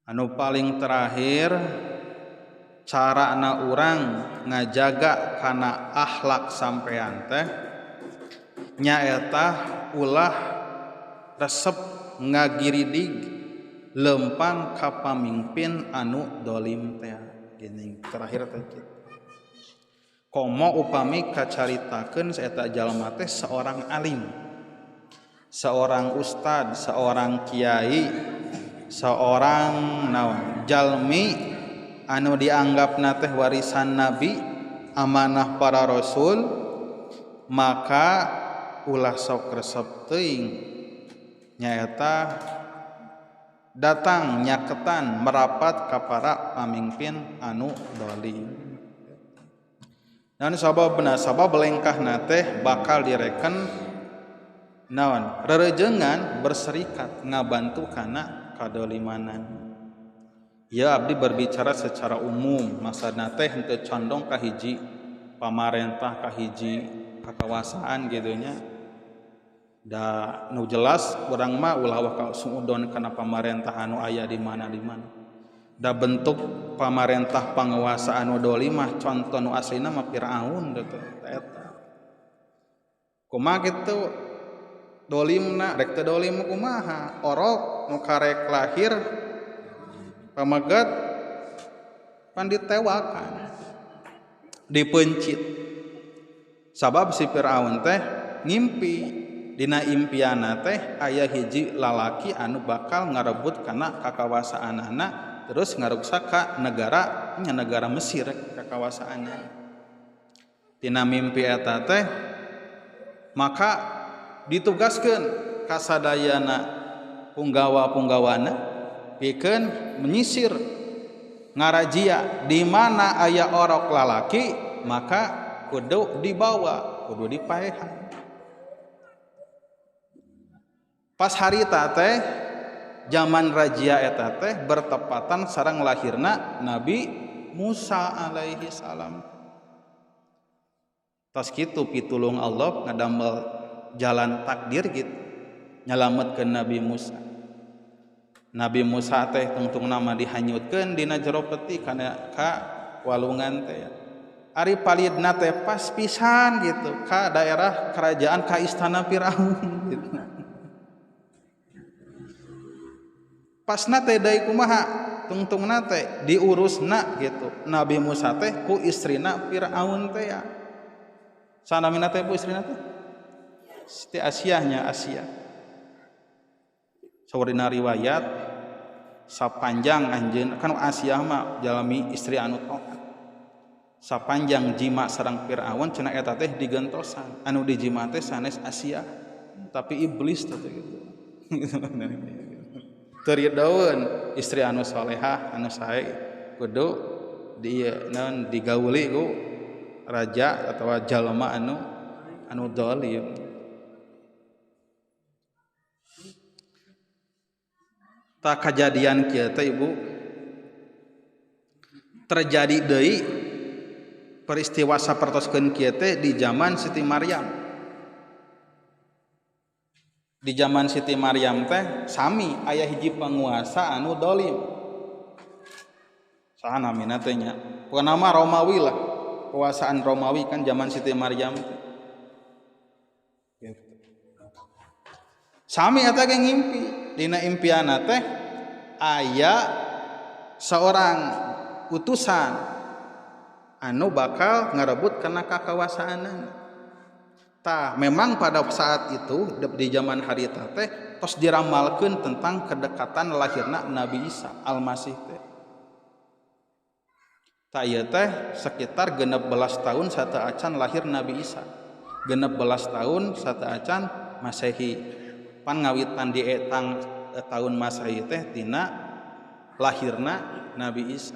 Anu paling terakhir carana urang ngajaga kana akhlak sampean teh nyaeta ulah resep ngagiridig lempang ka pamimpin anu dolim teh. Gini terakhir teh kitu. Komo upami kacaritakeun saeta jalma teh seorang alim, seorang ustad, seorang kiai, seorang naon jalmi anu dianggapna teh warisan nabi, amanah para rasul, maka ulah sok resep teuing nyaeta datang nyaketan merapat ka para pamimpin anu dolim. Naon sababna? Sabab lengkahna teh bakal direken naon rerejengan berserikat ngabantu kana kadolimanan. Ya abdi berbicara secara umum, maksudna teh henteu condong ka hiji pamarentah, ka hiji kakawasaan gitu nya. Da nu jelas urang mah ulah waka suudon kana pamarentah anu aya di mana di mana. Da bentuk pamarentah panguasa anu dolim mah contoh nu aslina mah Firaun teh eta. Kumaha kitu dolimna, rek teu dolim kumaha? Orok nu karek lahir pamegat pan ditewakan, dipencit. Sabab si Firaun teh ngimpi, dina impiana teh aya hiji lalaki anu bakal ngarebut kana kakawasaanana, terus ngaruksak ka negara nya negara Mesir kakawasaanna. Tina mimpi eta teh maka ditugaskeun ka sadayana punggawa-punggawana pikeun menyisir ngarajia di mana aya orok lalaki maka kudu dibawa, kudu dipaehan. Pas harita teh zaman rajia eta teh bertepatan sareng lahirna Nabi Musa alaihi salam. Tos kitu pitulung Allah ngadamel jalan takdir gitu nyalametkeun Nabi Musa. Nabi Musa teh tungtungna mah dihanyutkeun dina jero peti kana ka walungan teh. Ari palidna teh pas pisan gitu ka daerah kerajaan ka istana Firaun gitu. Pasna teh deui kumaha tungtungna teh diurusna gitu. Nabi Musa teh ku istrina Firaun teh ya. Sanamina teh bu istrina teh? Siti Asiahnya, Asia. Saurina riwayat sapanjang anjeun kan Asiah mah jalmi istri anu taat. Sapanjang jima sareng Firaun cenah eta teh digentosan. Anu dijima teh sanes Asia, tapi iblis teh gitu. Teu ridaeun istri anu solehah anu sae kudu di naon digauli ku raja atawa jalma anu anu zalim. Tak kejadian kieu teh ibu terjadi deui peristiwa sapertoskeun kieu teh di zaman Siti Maryam. Di zaman Siti Maryam teh sami aya hiji penguasa anu dolim. Saha namina teh nya? Pokona mah Romawi lah. Kekuasaan Romawi kan zaman Siti Maryam teh. Gitu. Sami eta ge ngimpi. Dina impiana teh aya seorang utusan anu bakal ngarebut kana kakawasaanana. Tah, memang pada saat itu di zaman harita teh tos diramalkeun tentang kedekatan lahirna Nabi Isa Al-Masih teh. Tah ieu teh sekitar 16 tahun sateuacan lahir Nabi Isa. 16 tahun sateuacan Masehi. Pan ngawitan di etang tahun Masehi teh tina lahirna Nabi Isa.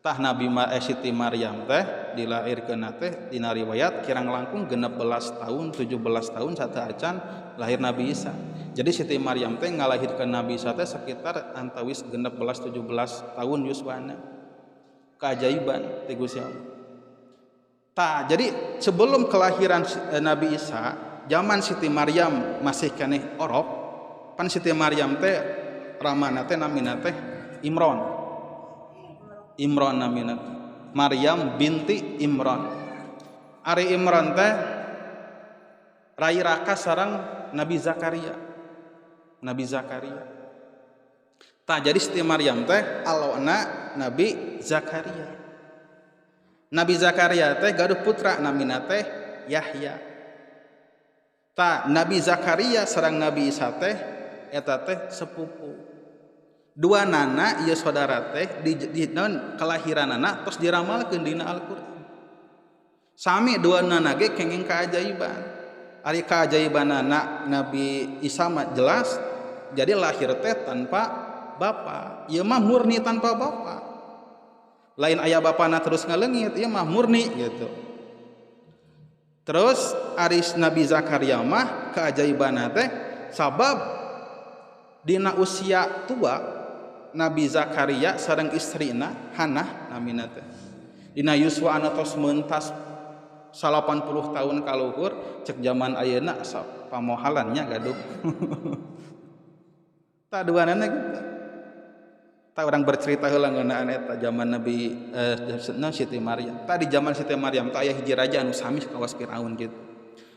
Tah Nabi Siti Maryam teh dilahirkeunna teh dina riwayat kirang langkung 16 tahun 17 tahun sateuacan lahir Nabi Isa. Jadi Siti Maryam teh ngalahirkeun Nabi Isa teh sekitar antawis 16 17 tahun yuswana. Keajaiban ti Gusti Allah. Tah jadi sebelum kelahiran Nabi Isa, zaman Siti Maryam masih keneh orok, pan Siti Maryam teh ramana teh namina teh Imron. Imron namina Maryam binti Imron. Ari Imron teh rai raka sareng Nabi Zakaria. Nabi Zakaria. Tah jadi Siti Maryam teh alona Nabi Zakaria. Nabi Zakaria teh gaduh putra namina teh Yahya. Tah Nabi Zakaria sareng Nabi Isa teh eta teh sepupu. Dua nana ieu saudara teh di naon kelahiranana tos diramalkeun dina Al-Qur'an. Sami dua nana ge kenging keajaiban. Ari keajaibanana Nabi Isa mah jelas jadi lahir teh tanpa bapa. Ieu mah murni tanpa bapa. Lain aya bapana terus ngaleungit, ieu mah murni gitu. Terus ari Nabi Zakaria mah keajaibanna teh sabab dina usia tua Nabi Zakaria sareng istrina Hanah namina teh. Dina yuswa anu tos mentas 80 tahun kaluhur cek zaman ayeuna pamohalannya gaduh. Tah duanana gitu. Tah urang bercerita heula ngeunaan eta zaman Nabi Siti Maryam. Tah di zaman Siti Maryam tah aya hiji raja anu sami kawas Firaun gitu.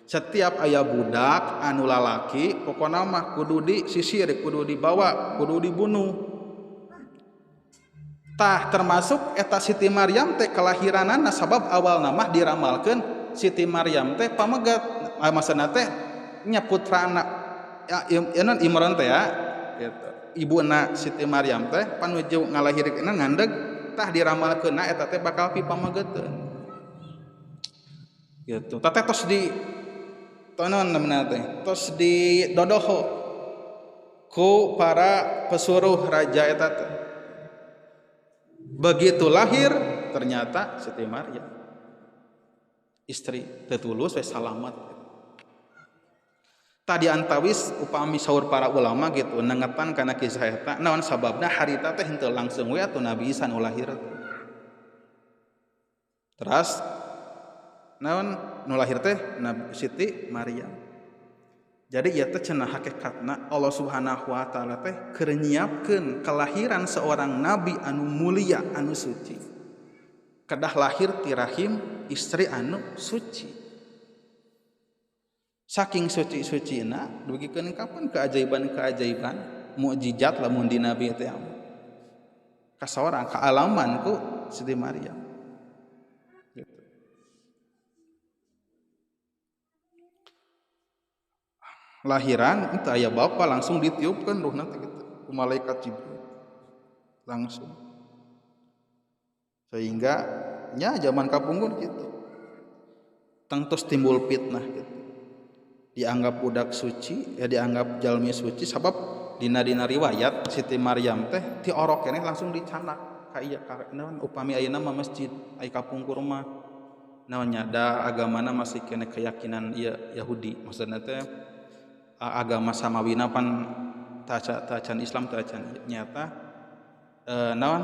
Setiap aya budak anu lalaki pokona mah kudu disisir, kudu dibawa, kudu dibunuh. Tah termasuk eta Siti Maryam teh kelahiranana sabab awalna mah diramalkeun Siti Maryam teh pamegat maksudna teh nya putrana ya, Imron teh ya gitu. Ibuna Siti Maryam teh panuju ngalahirkeunna ngandeg tah diramalkeunna eta teh bakal pipamegeteun gitu. Tah teh tos di tonon namina teh tos di dodoho ku para pesuruh raja eta teh. Begitu lahir ternyata Siti Maryam istri tetulus we salamet. Tadi antawis upami saur para ulama gitu nengetan kana kisah eta naon sababna harita teh henteu langsung we atuh Nabi Isa nu lahir. Terus naon nu lahir teh Nabi Siti Maryam. Jadi ieu teh cenah hakikatna Allah Subhanahu wa taala teh keur nyiapkeun kelahiran seorang nabi anu mulia anu suci. Kedah lahir ti rahim istri anu suci. Saking suci-sucina dugikeun kapan keajaiban-keajaiban mukjizat lamun di nabi teh ka saorang kaalaman ku Siti Maryam. Gitu. Lahiran itu aya bapa langsung ditiupkan ruhna teh gitu ku malaikat Jibril langsung. Sehingga nya zaman kapungkur gitu tangtos timbul fitnah gitu. Dianggap budak suci ya dianggap jalmi suci sabab dina-dina riwayat Siti Maryam teh ti orok keneh langsung dicanak ka ieu ka naon upami ayeuna mah masjid ai kapungkur mah naon nya da agamana masih keneh keyakinan ieu Yahudi maksudna teh agama samawina pan tacan Islam tacan nyata naon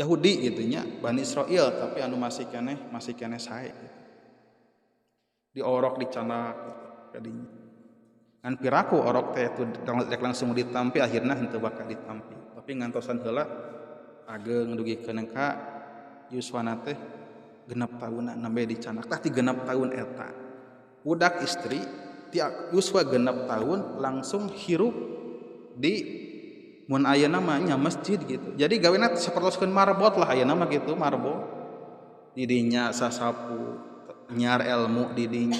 Yahudi gitu nya Bani Israil tapi anu masih keneh sae gitu. Diorok dicanak gitu kadinya. Ngan piraku orok teh itu rek langsung ditampi akhirna henteu bakal ditampi. Tapi ngantosan heula ageng dugikeun ka yuswana teh genep taunna nembe dicanak. Tah ti genep taun eta. Budak istri ti yuswa genep tahun langsung hirup di mun ayeuna mah nya masjid gitu. Jadi gawena sapertoskeun marbot lah ayeuna mah gitu, marbot. Didinya sasapu nyar ilmu didinya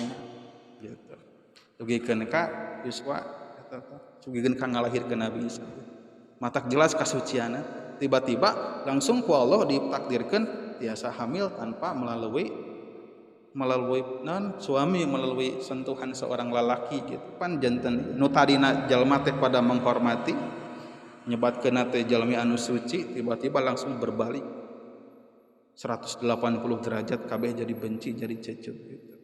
gitu. Dugikeun ka yuswa eta teh dugikeun ka ngalahirkeun Nabi Isa. Matak jelas kasucianna, tiba-tiba langsung ku Allah ditakdirkeun tiasa hamil tanpa melalui non suami, melalui sentuhan seorang lalaki gitu. Pan janten nu tadina jalma teh pada menghormati nyebatkeun teh jalmi anu suci tiba-tiba langsung berbalik 180 derajat kabeh jadi benci jadi cecut gitu.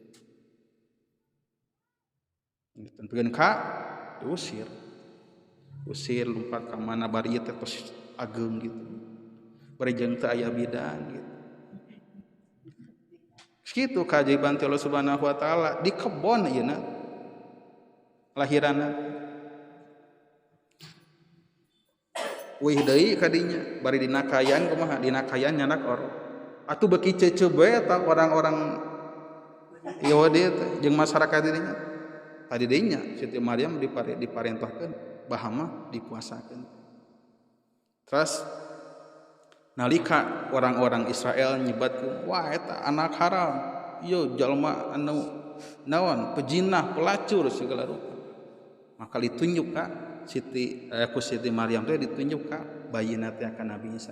Tentukeun ka diusir. Usir lompat ka mana bari ieu teh tos ageng gitu. Bari jeung teu aya bidan gitu. Kitu keajaiban ti Allah Subhanahu wa taala di kebon ayeuna lahiranna. Wih deui kadinya bari dina kaayaan kumaha dina kaayaan nyandak orok. Atuh beuki ceuceup bae eta orang-orang Yahudi teh jeung masyarakat dirinya. Tadi dinya Siti Maryam diparentahkeun bahama dipuasakeun. Terus nalika orang-orang Israel nyebatkeun wah eta anak haram, ieu jalma anu naon pejinah, pelacur segala rupa. Maka ditunjuk ka Siti ku Siti Maryam teh ditunjuk ka bayina teh ka Nabi Isa.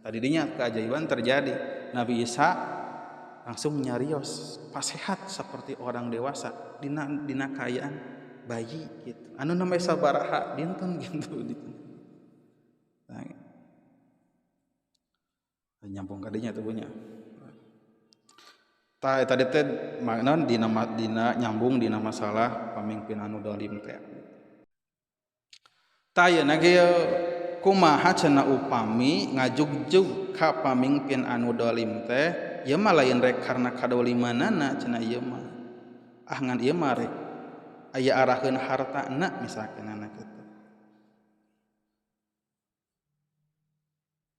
Tadi dinya keajaiban terjadi. Nabi Isa langsung nyarios pasehat seperti orang dewasa dina kaayaan bayi gitu. Anu namanya sabaraha dinten gitu. Nah, nyambung kadinya tuh punya. Tah tadi teh makna dina nyambung dina masalah pamimpin anu dolim teh. Tah ayeuna ge kumaha cenah upami ngajugjug ka pamimpin anu dolim teh ieu mah lain rek karena kadolimanana cenah ieu mah. Ah ngan ieu mah rek aya araheun hartana misalkan anak kitu.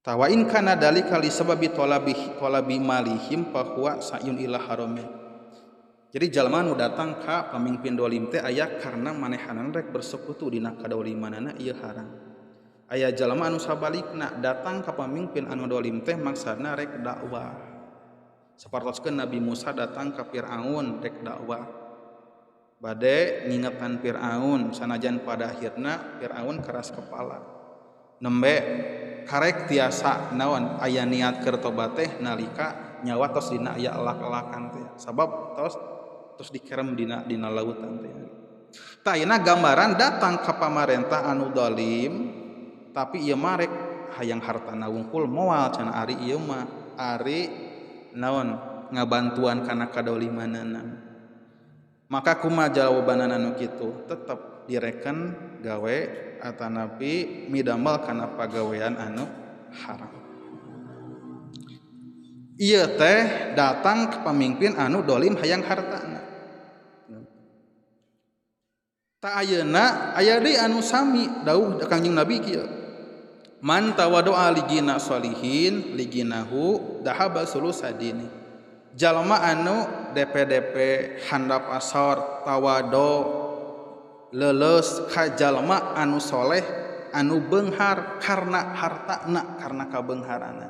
Tawa in kana dalika li sababi talabi malihim fa huwa sa'yun ila haramin. Jadi jalma nu datang ka pamimpin dolim teh aya karena manehanan rek bersekutu dina kadolimanana ieu haram. Aya jalma anu sabalikna datang ka pamimpin anu dolim teh maksudna rek dakwah. Sapartoskeun Nabi Musa datang ka Firaun rek dakwah. Bade ngingetan Firaun sanajan pada akhirna Firaun keras kepala. Nembe karek tiasa naon aya niat keur tobat teh nalika nyawa tos dina aya elak-elakan teh. Sabab tos dikerem dina lautan teh. Tah ayeuna gambaran datang ka pamarentah anu dolim tapi ieu mah rek hayang hartana wungkul moal cenah ari ieu mah ari naon ngabantuan kana kadolimanana. Maka kumaha jawabanana nu kitu tetep direken gawe atanapi midamel kana pagawean anu haram. Ieu teh datang ke pamimpin anu dolim hayang hartana. Ta ayeuna aya deui anu sami dawuh Kangjeng Nabi kieu. Man tawadu'a ligina solihin liginahu dahaba sulusadini. Jalma anu DPDP handap asor tawado leuleus ka jalma anu soleh anu beunghar karena hartana karena kabeungharana.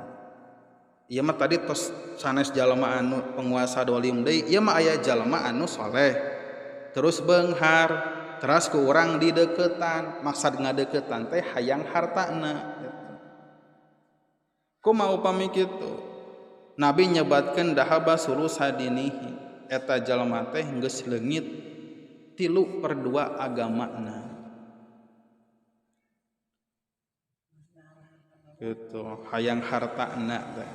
Ieu mah tadi tos sanes jalma anu penguasa dolim deui, ieu mah aya jalma anu soleh terus beunghar teras ku urang dideukeutan, maksad ngadeuketan teh hayang hartana. Kumaha upami kitu? Nabi nyebatkeun dahaba sulusadinihi eta jalma teh geus leungit 3/2 agamana. Gitu, hayang hartana teh.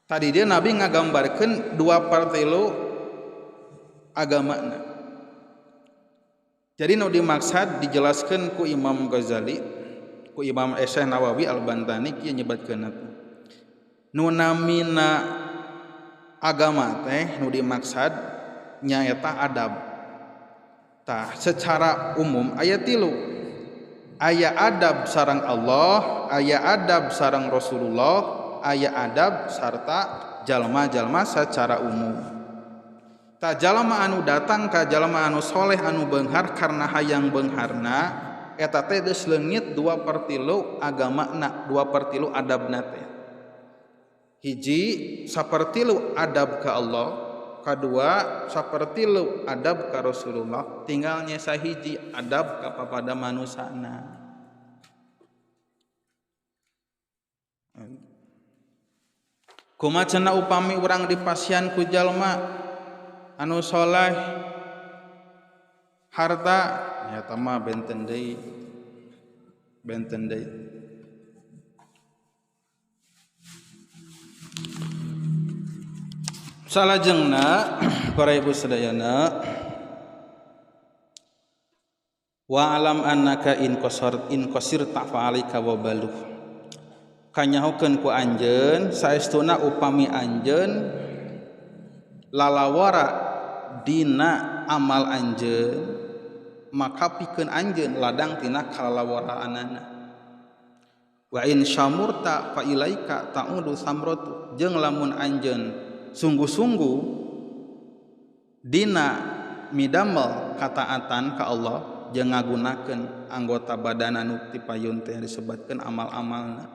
Tadi dia Nabi ngagambarkeun 2/3 agamana. Jadi nu dimaksad dijelaskeun ku Imam Ghazali, ku Imam Syekh Nawawi Al-Bantani kieu nyebatkeun teh. Nu namina agama teh nu dimaksad nyaeta adab. Tah secara umum aya 3. Aya adab sareng Allah, aya adab sareng Rasulullah, aya adab sarta jalma-jalma secara umum. Tah jalma anu datang ka jalma anu soleh anu beunghar karena hayang beungharna eta teh geus leungit 2/3 agamana, 2/3 adabna teh. Hiji 1/3 adab ka Allah, kadua 1/3 adab ka Rasulullah, tinggal nyesa hiji adab ka papada manusana. Kumaha cenah upami urang dipasihan ku jalma anu soleh harta nyata mah benten deui, benten deui. Salajengna para ibu sadayana wa alam annaka in qasirta fa alaika wabaluh. Kanyahokeun ku anjeun saestuna upami anjeun lalawara dina amal anjeun maka pikeun anjeun ladang tina kalalawaraanana. Wa in syamurta fa ilaika ta'udu samratu, jeung lamun anjeun sungguh-sungguh dina midamel kataatan ka Allah jeung ngagunakeun anggota badan anu tipayun teh disebatkeun amal-amalna,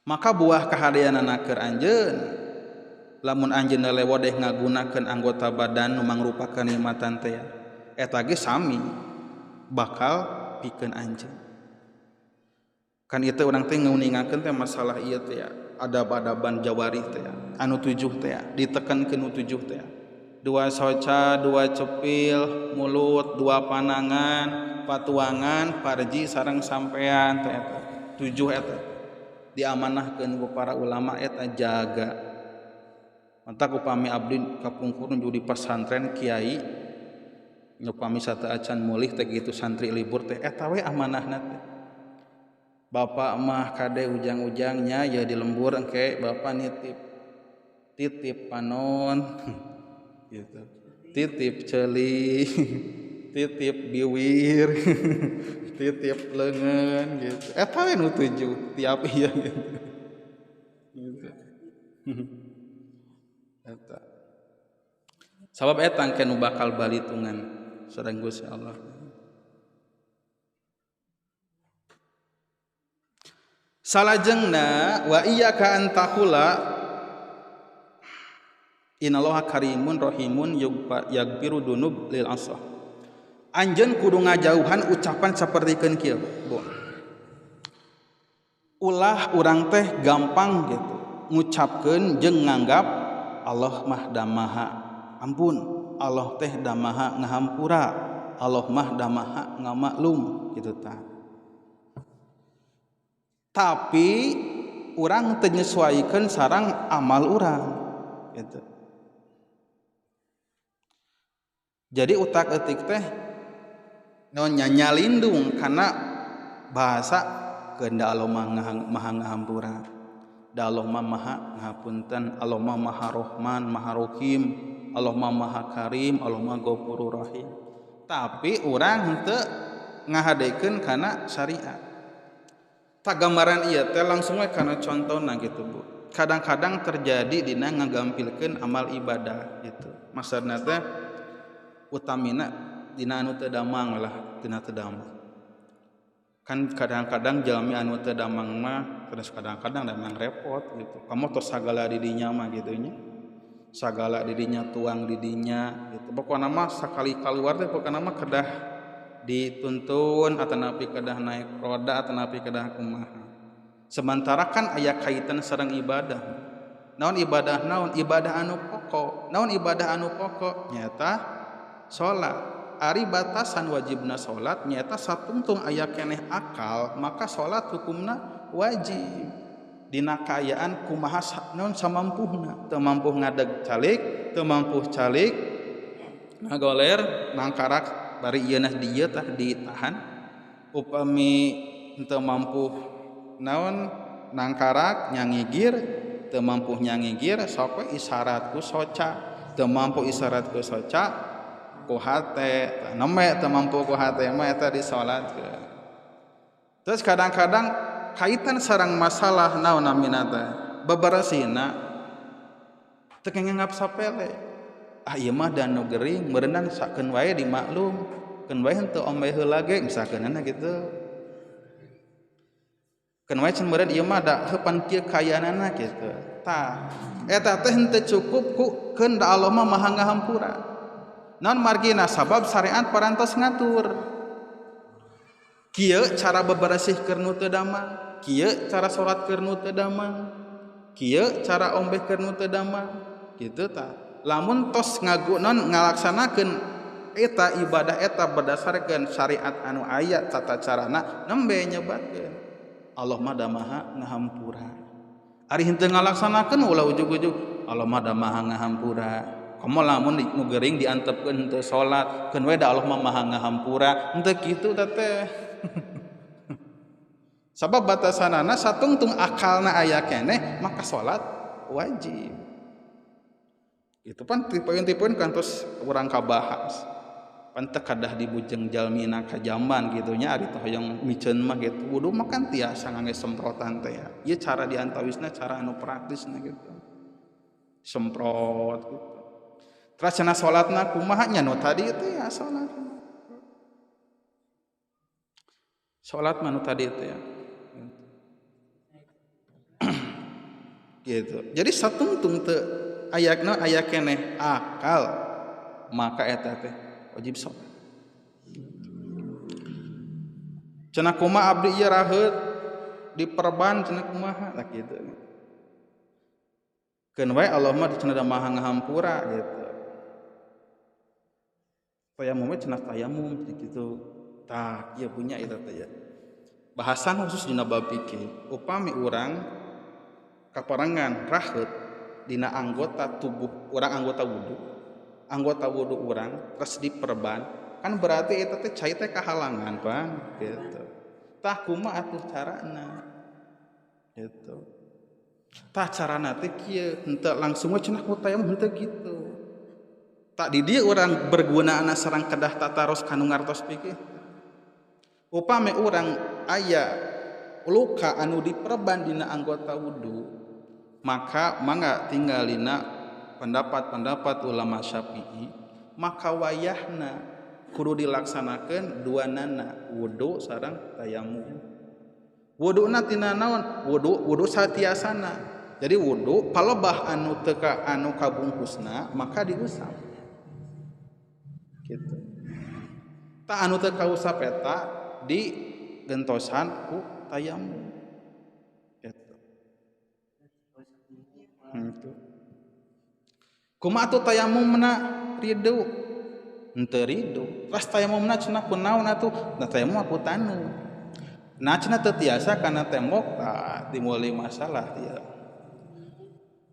maka buah kahadeanana keur anjeun lamun anjeun lewodeh ngagunakeun anggota badan nu mangrupakeun nikmatan teh eta ge sami bakal pikeun anjeun. Kan itu urang teh ngeuningakeun teh masalah ieu teh adab-adaban jawari teh anu tujuh teh ditekankeun nu tujuh teh, dua soca, dua cepil, mulut, dua panangan, patuangan, parji sareng sampean teh eta tujuh eta diamanahkeun ku para ulama eta jaga. Mantak upami abdi kapungkur nuju di pesantren kiai upami sateuacan mulih teh kitu santri libur teh eta we amanahna teh. Bapak mah kade ujang-ujangnya ya di lembur engke bapak nitip titip panon gitu, titip ceuli, titip biwir, titip leungeun gitu. Eta we nu tujuh tiap ieu gitu. Gitu. Eta. Sabab eta engke nu bakal balitungan sareng Gusti Allah. Salajengna wa iyyaka an taqula innallaha karimun rahimun yaghfiru dunub lil asah. Anjeun kudu ngajauhan ucapan sapertikeun kieu, Bu. Ulah urang teh gampang gitu ngucapkeun jeung nganggap Allah mah damaha ampun, Allah teh damaha ngahampura, Allah mah damaha ngamaklum gitu tah. Tapi urang teu nyesuaikeun sareng amal urang gitu. Jadi utak etik teh nyalindung karena bahasa keunda Allah maha ngahampura, da Allah maha ngahapunten, Allah maha Rahman, maha Rahim, Allah maha Karim, Allah maha Ghafurur Rahim. Tapi urang henteu ngahadekeun kana syariat. Tak gambaran ieu teh langsung we kana contona gitu, Bu. Kadang-kadang terjadi dina ngagampilkeun amal ibadah gitu. Maksudna teh utamina dina anu teu damang lah, dina teu damang. Kan kadang-kadang jalmi anu teu damang mah terus kadang-kadang damang repot gitu. Kamu tos sagala di dinya mah gitu nya. Sagala di dinya, tuang di dinya gitu. Pokona mah sakali kaluar teh pokona mah kedah dituntun atanapi kedah naik roda atanapi kedah kumaha. Sementara kan aya kaitan sareng ibadah. Naon ibadah naon? Ibadah anu pokok. Naon ibadah anu pokok? Nyata salat. Ari batasan wajibna salat nyata satungtung aya keneh akal, maka salat hukumna wajib. Dina kaayaan kumaha naon samampuhna, teu mampu ngadeg calik, teu mampu calik ngagoler nangkarak bari ieu nah dieu tah ditahan. Upami teu mampu naon nangkarak nyangigir, teu mampu nyangigir sok we isyarat ku soca, teu mampu isyarat ku soca ku hate, nembe teu mampu ku hate mah eta disalatkeun. Terus kadang-kadang kaitan sareng masalah naon namina teh beberesina teu nganggap sapele. Ah ieu mah da nu gering meureunang sakeun wae dimaklum, keun wae henteu ombe heula ge misalkeunana kitu. Keun wae can meureun ieu mah da heupan kieu kayaanana kitu. Tah eta teh henteu cukup ku keun da Allah mah maha ngahampura. Naon margina sabab syariat parantos ngatur. Kieu cara beberesih keur nu teu damang, kieu cara salat keur nu teu damang, kieu cara ombeh keur nu teu damang kitu tah. Lamun tos ngagunon ngalaksanakeun eta ibadah eta berdasarkeun syariat anu aya tata carana nembe nyebatkeun Allah mah da maha ngahampura. Ari henteu ngalaksanakeun ulah ujug-ujug Allah mah da maha ngahampura. Komo lamun nu gering diantepkeun henteu salat, keun we da Allah mah maha ngahampura, henteu kitu teh. Sabab batasanana satungtung akalna aya keneh maka salat wajib. Itu pan tipe-tipe kantos urang kabahas. Pan teu kadah dibujeng jalmina ka jamban gitu nya ari teh hoyong miceun mah gitu. Wudu mah kan tiasa ngangge semprotan teh ya. Ieu cara diantawisna cara anu praktisna gitu. Semprot gitu. Terus cenah salatna kumaha nya nu tadi itu ya salat. Salat mah nu tadi itu ya. Gitu. Jadi satungtung teu ayakna aya keneh akal maka eta teh wajib salat. Cenah kumaha abdi ieu raheut diperban cenah kumaha tah kitu. Keun wae Allah mah cenah da maha ngahampura gitu. Tayamum we cenah tayamum kitu. Tah ieu punya eta teh ya. Bahasan khusus dina bab fikih. Upami urang kaparengan raheut dina anggota tubuh urang anggota wudu urang terus diperban kan berarti eta teh cai teh kahalangan pan gitu. Tah kumaha atuh carana gitu. Tah carana teh kieu henteu langsung we cenah ku tayamum henteu kitu. Tak di dieu urang bergunaana sareng kedah tataros kanu ngartos fikih. Upami urang aya luka anu diperban dina anggota wudu maka mangga tinggalina pendapat-pendapat ulama Syafi'i maka wayahna kudu dilaksanakeun dua nana wudu sareng tayamum. Wuduna tina naon? Wudu satiasana. Jadi wudu palebah anu teu ka anu kabungkusna maka diusap. Gitu. Tah anu teu kausap eta di gentosan ku tayamum. Gitu. Gitu. Kumaha atuh tayamumna ridu? Henteu ridu. Terus tayamumna cenah kunaon atuh? Nah tayamum ku taneuh. Nah cenah teu tiasa kana tembok tah dimulai masalah ieu.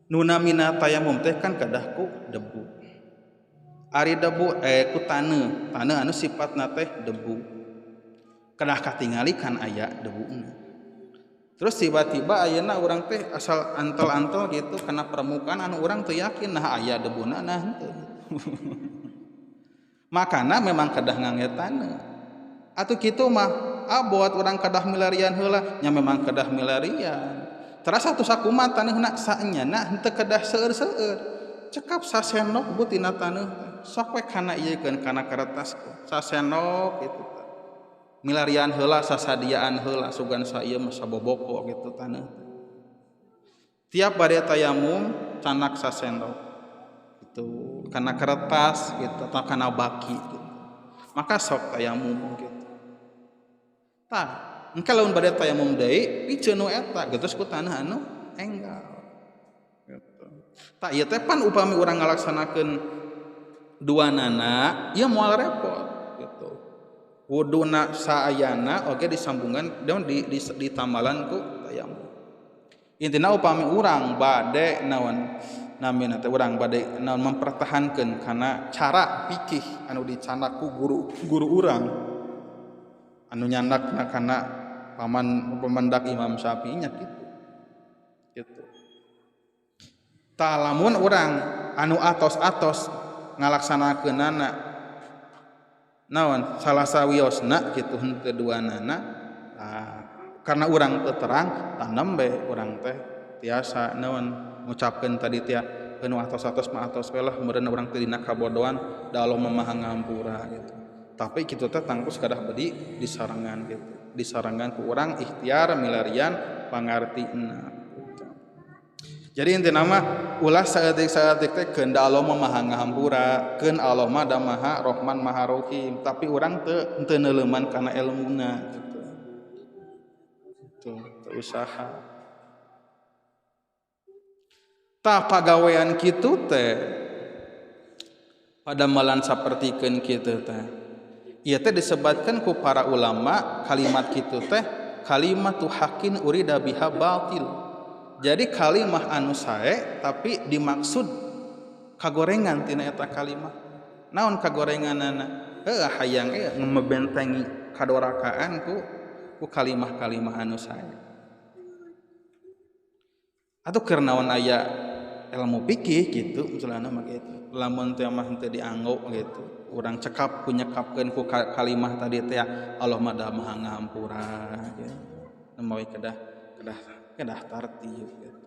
Nu namina tayamum teh kan kedah ku debu. Ari debu ku taneuh, taneuh anu sifatna teh debu. Kedah katingali kan aya debuna. Terus tiba-tiba ayeuna urang teh asal antel-antel gitu kana permukaan anu urang teu yakin nah aya debuna nah henteu. Makana memang kedah ngangge taneuh. Atuh kitu mah abot urang kedah milarian heula nya memang kedah milarian. Terus atuh sakumaha taneuhna saenyana henteu kedah seueur-seueur. Cekap sasendok bu tina taneuh sok we kana ieu keun kana kertas sasendok gitu. Milarian heula sasadiaan heula sugan sa ieu mah saboboko gitu taneuh. Tiap bade tayamum canak sasendok gitu kana kertas gitu atau kana baki gitu. Maka sok tayamum gitu. Tah, engke lamun bade tayamum deui piceun nu eta geus ku taneuh anu enggal. Gitu. Tah ieu teh pan upami urang ngalaksanakeun dua nana ieu moal repot gitu. Wuduna saayana oge disambungan dan ditambalan ku tayamum. Intina upami urang bade naon namina teh urang bade naon mempertahankeun kana cara fikih anu dicandak ku guru urang anu nyandakna kana paman pemendak Imam Syafi'i nya kitu. Gitu. Tah lamun urang anu atos-atos ngalaksanakeunana naon salah sawiosna kitu henteu duanana karena urang teu terang tanem bae urang teh tiasa naon ngucapkeun tadi teh anu atos-atos mah atos we lah meureun urang teh dina kabodohan da Allah mah maha ngampura gitu. Tapi kitu teh tangtus kadah bedi disarengan gitu. Disarengan ku urang ikhtiar milarian pangartina gitu. Jadi intina mah ulah saeutik-saeutik teh keun da Allah mah maha ngahampura, keun Allah mah da maha Rahman maha Rahim, tapi urang teu henteu neuleuman kana elmuna gitu. Tuh, teu usaha. Tah pagawean kitu teh padamelan sapertikeun kitu teh. Ieu teh disebatkeun ku para ulama kalimat kitu teh kalimatu haqqin urida biha batil. Jadi kalimah anu sae tapi dimaksud kagorengan tina eta kalimah. Naon kagorenganana? Heuh hayang ngebentengi kadorakaan ku kalimah-kalimah anu sae. Atuh keur naon aya ilmu fikih gitu misalna mah gitu. Lamun teh mah henteu dianggo gitu. Urang cekap ku nyekapkeun ku kalimah tadi teh Allah mah da maha ngahampura gitu. Mawi kedah kedah kedah tartib gitu.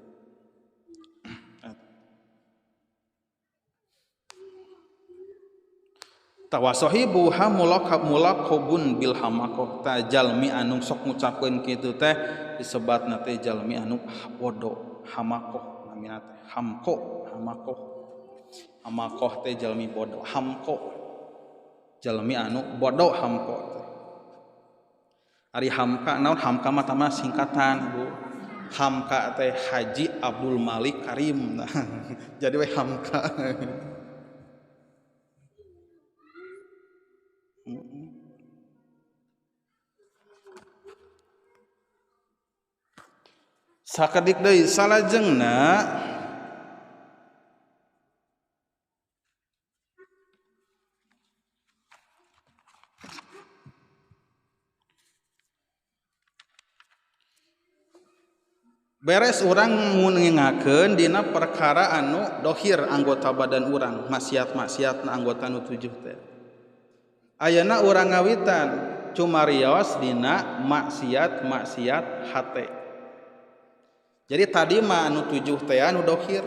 Tawasohibu hamulakab mulakobun bil hamakoh ta jalmi anu sok ngucapkeun kitu teh disebatna teh jalmi anu bodoh hamakoh namina teh hamko hamakoh hamakoh teh jalmi bodoh hamko jalmi anu bodoh hamko teh. Ari hamka naon hamka mah tama singkatan Bu. Hamka teh Haji Abdul Malik Karim. Nah, jadi we hamka. Sakedik deui salajengna beres urang ngungingakeun dina perkara anu dohir anggota badan urang maksiat-maksiatna anggota nu 7 teh. Ayeuna urang ngawitan cumarios dina maksiat-maksiat hate. Jadi tadi mah anu 7 teh anu dohir,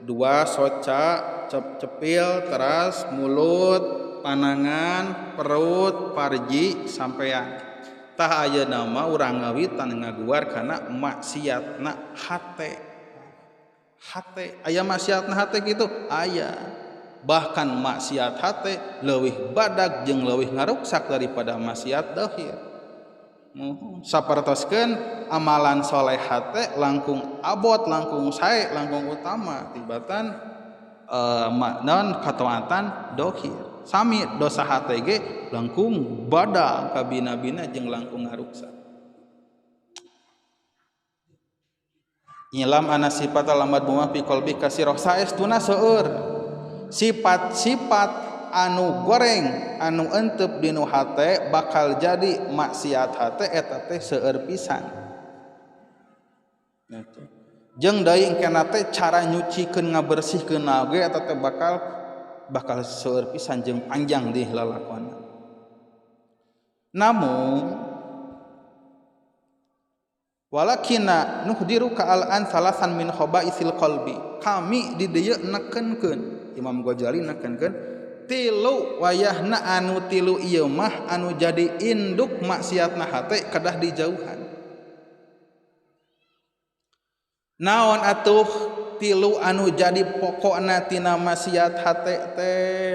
2 soca, cepil, teras, mulut, panangan, perut, parji, sampean. Tah ayeuna mah urang ngawitan ngaguar kana maksiatna hate. Hate aya maksiatna hate kitu? Aya. Bahkan maksiat hate leuwih badag jeung leuwih ngaruksak daripada maksiat dohir. Sapertoskeun amalan soleh hate langkung abot, langkung sae, langkung utama tibatan non kataatan dohir. Sami dosa hate ge langkung badag kabina-bina jeung langkung ngaruksak. Nyilam ana sifat lamad mumah fi qalbi kasirah saestuna seueur sifat-sifat anu goreng anu entep dinu hate bakal jadi maksiat hate eta teh seueur pisan. Jeung deui engkena teh cara nyucikeun ngabersihkeun oge eta teh bakal seueur pisan jeung panjang di lalakonna. Namun walakina nuhdiru ka al-an salasan min khabaisil qalbi. Kami di dieu nekenkeun Imam Ghazali nekenkeun tilu wayahna anu tilu ieu mah anu jadi induk maksiatna hate kedah dijauhan. Naon atuh tilu anu jadi pokokna tina maksiat hate teh?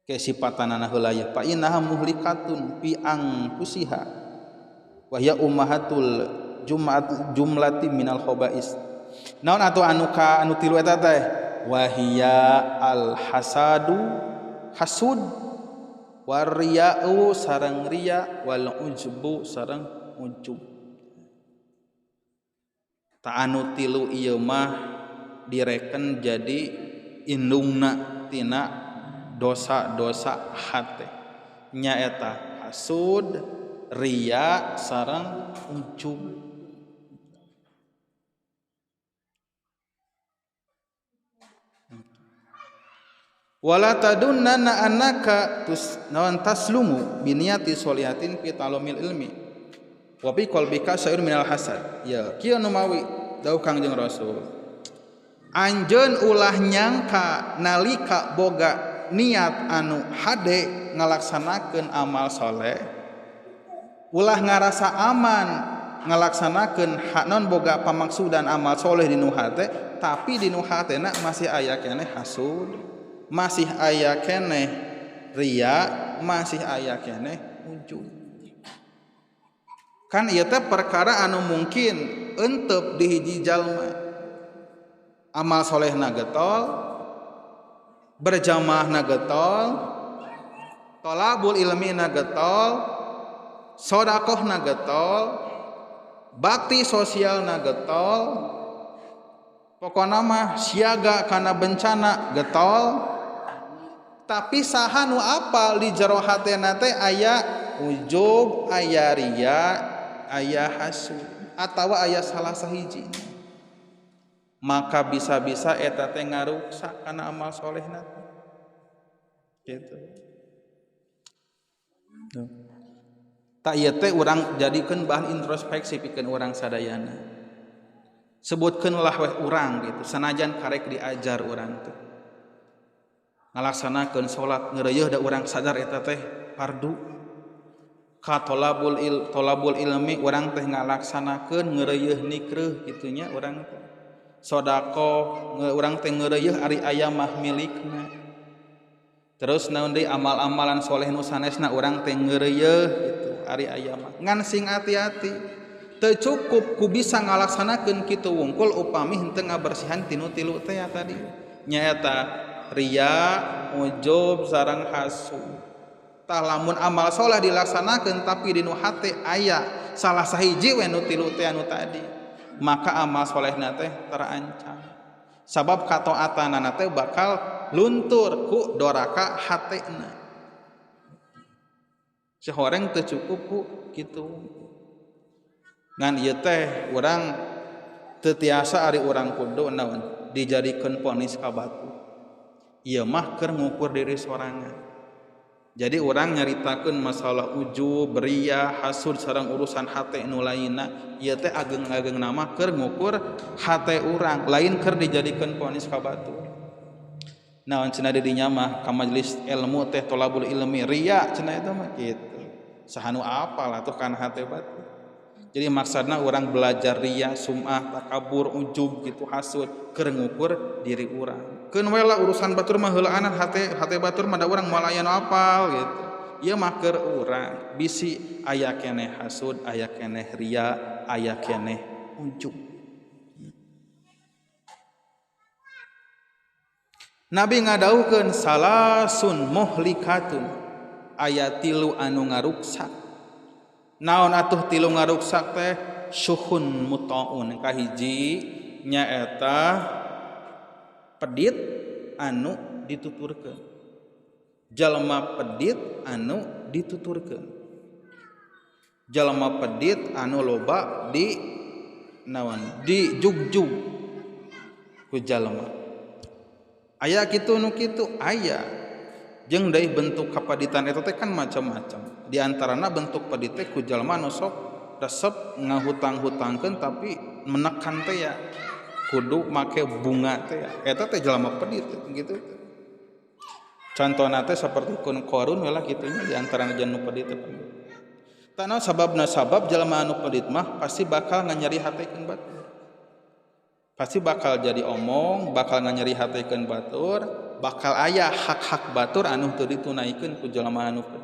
Ke sipatanana heula ya fa innaha muhlikatun fi anfusiha wa hiya ummahatul jumlati minal khabais. Naon atuh anu ka anu tilu eta teh? Wahia al hasadu hasud wariya'u sareng riya wal ujbu sareng ujub. Ta anu tilu ieu mah direken jadi indungna tina dosa-dosa hate nyaeta hasud, riya sareng ujub. Wala tadunna annaka tus naon taslumu biniyati sholihatin fi ta'lumil ilmi wa bi qalbika syai'un minal hasad. Ya kieu nu mawi dawuh Kangjeng Rasul, anjeun ulah nyangka nalika boga niat anu hade ngalaksanakeun amal soleh, ulah ngarasa aman ngalaksanakeun non boga pamaksudan amal soleh di nu hate, tapi di nu hatena masih aya keneh hasud, masih aya keneh riya, masih aya keneh ujub. Kan ieu teh perkara anu mungkin entep di hiji jalma. Amal solehna getol, berjamaahna getol, tolabul ilmina getol, sodakohna getol, bakti sosialna getol, pokona mah siaga kana bencana getol. Tapi saha nu apal di jero hatena teh aya ujub, aya riya, aya hasud, atawa aya salah sahiji. Maka bisa-bisa eta teh ngaruksak kana amal solehna gitu. Tak ieu teh urang jadikeun bahan introspeksi pikeun urang sadayana. Sebutkeun lah weh urang gitu, sanajan karek diajar urang teh. Ngalaksanakeun salat ngeureuyeh da urang sadar eta teh fardu. Ka tolabul ilmi urang teh ngalaksanakeun ngeureuyeh nikreuh kitu nya urang teh. Sedekah urang teh ngeureuyeh ari aya mah milikna. Terus naon deui amal-amalan soleh nu sanesna urang teh ngeureuyeh gitu ari aya mah. Ngan sing hati-hati teu cukup ku bisa ngalaksanakeun kitu wungkul upami henteu ngabersihan tinu tilu teh tadi nyaeta riya, ujub sareng hasud. Tah lamun amal soleh dilaksanakeun tapi dinu hate aya salah sahiji we nu tilu teh anu tadi, maka amal solehna teh terancam. Sabab kataatanana teh bakal luntur ku doraka hatena. Sehoreng teu cukup ku kitu. Ngan ieu teh urang teu tiasa ari urang kudu naon dijadikeun ponis ka batu. Ieu mah keur ngukur diri sorangan. Jadi urang nyaritakeun masalah ujub, riya, hasud sareng urusan hate nu lainna, ieu teh ageng-ageng nama keur ngukur hate urang, lain keur dijadikeun ponis ka batur. Naon cenah di dinya mah ka majelis ilmu teh tolabul ilmi riya cenah eta mah kitu. Saha nu apal atuh kana hate batur. Jadi maksudna urang belajar riya, sum'ah, takabur, ujub gitu, hasud keur ngukur diri urang. Keun we lah urusan batur mah heulaanan hate batur mah da urang moal aya nu apal gitu. Ieu mah keur urang bisi aya keneh hasud, aya keneh riya, aya keneh ujub. Nabi ngadawuhkeun salasun muhlikatun, aya tilu anu ngaruksak. Naon atuh tilu ngaruksak teh? Syuhun mutaun. Kahiji nyaeta pedit anu dituturkeun. Jalma pedit anu dituturkeun. Jalma pedit anu loba di naon? Dijugjug ku jalma. Aya kitu nu kitu aya. Jeung deui bentuk kapaditan eta teh kan macam-macam. Di antarana bentuk pedit teh ku jalma nu sok resep ngahutang-hutangkeun tapi menekan teh ya kudu make bunga teh ya. Eta teh jalma pedit gitu. Contohna teh saperti kun Qarun we lah kitu nya di antarana nu pedit teh. Tah sababna sabab jalma anu pedit mah pasti bakal nganyeri hatekeun batur. Pasti bakal jadi omong, bakal nganyeri hatekeun batur, bakal aya hak-hak batur anu teu ditunaikeun ku jalma anu pedit.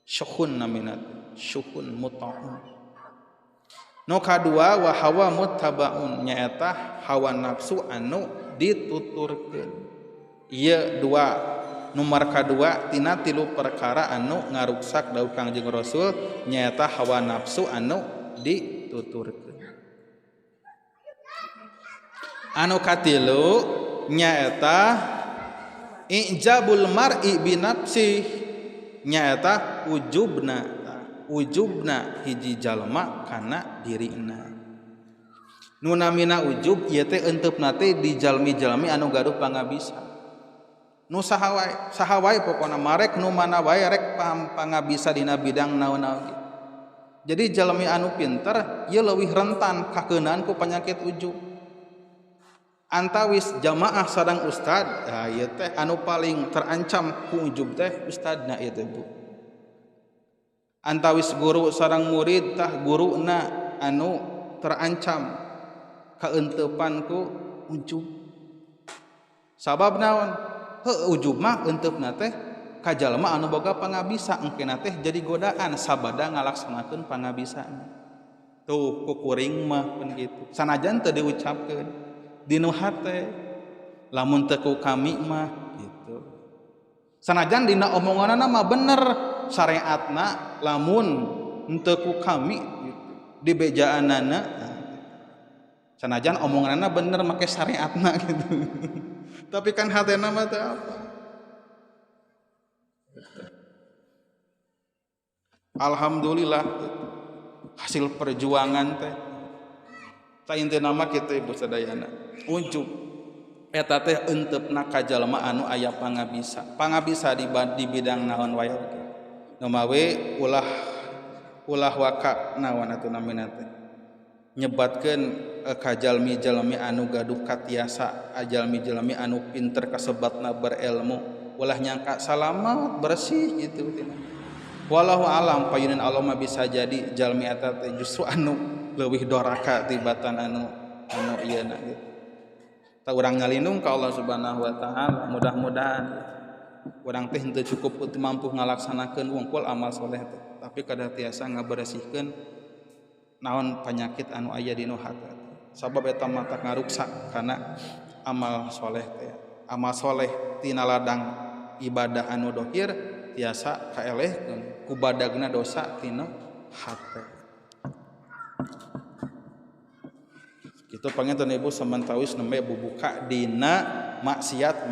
Syuhun namina, syuhun muta'un. Nu kadua wa hawa muttabaun nyaeta hawa nafsu anu dituturkeun. Ieu dua nomor kadua tina tilu perkara anu ngaruksak dawuh Kangjeng Rasul nyaeta hawa nafsu anu dituturkeun. Anu katilu nyaeta ijabul mar'i binafsi nyaeta ujubna ujubna hiji jalma kana dirina. Nu namina ujub ieu teh enteupna teh di jalmi-jalmi anu gaduh pangabisa. Nu saha wae, saha wae pokona marek nu mana wae rek pangabisa dina bidang naon-naon. Jadi jalmi anu pinter ieu leuwih rentan kakeunaan ku penyakit ujub. Antawis jamaah sareng ustad, nah ieu teh anu paling terancam ku ujub teh ustadna ieu teh Bu. Antawis guru sareng murid tah guruna anu terancam kaenteupan ku ujub. Sabab naon? Heuh ujub mah enteupna teh ka jalma anu boga pangabisa engkena teh jadi godaan sabada ngalaksanakeun pangabisana. Tuh kukuring mah pun gitu. Sanajan teu diucapkeun dinu hate lamun teu ku kami mah gitu. Sanajan dina omonganana mah bener syariatna lamun henteu ku kami gitu. Dibejaanana sanajan omonganana bener make syariatna gitu. Tapi kan hatena mah teu apa. Alhamdulillah gitu. Hasil perjuangan teh Tah intina mah kitu ibu sadayana. Ujub eta teh enteupna ka jalma anu aya pangabisa. Pangabisa di bidang naon wae oge. Nu mawe ulah waka naon atuh namina teh. Nyebatkeun ka jalmi-jalmi anu gaduh katiasa, jalmi-jalmi anu pinter kasebatna berilmu, ulah nyangka salamat bersih gitu tina. Wallahu alam payunan Allah mah bisa jadi jalmi eta teh justru anu leuwih doraka tibatan anu ieu na gitu. Tah urang ngalindung ka Allah Subhanahu wa taala, mudah-mudahan urang teh henteu cukup mampu ngalaksanakeun wungkul amal soleh teh, tapi kada tiasa ngaberesihkeun naon penyakit anu aya dina hate. Sabab eta mah ngaruksak kana amal soleh teh. Amal soleh tina ladang ibadah anu dohir tiasa kaelehkeun ku badagna dosa tina hate. Kitu panginten ibu samantawis nembe bubuka dina maksiat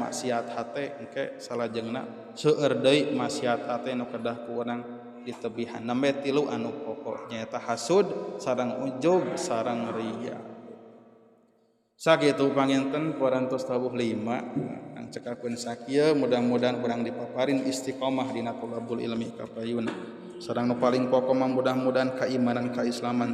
hate engke salajengna seueur deui maksiat hate nu kedah ku urang ditebihan. Nembe tilu anu pokok nyaeta hasud sareng ujub sareng riya. Sakitu panginten parantos tabuh 5 ang cekakeun sakieu mudah-mudahan urang dipaparin istiqomah dina thalabul ilmi kapayun. Sareng nu paling pokok mah mudah-mudahan keimanan keislaman.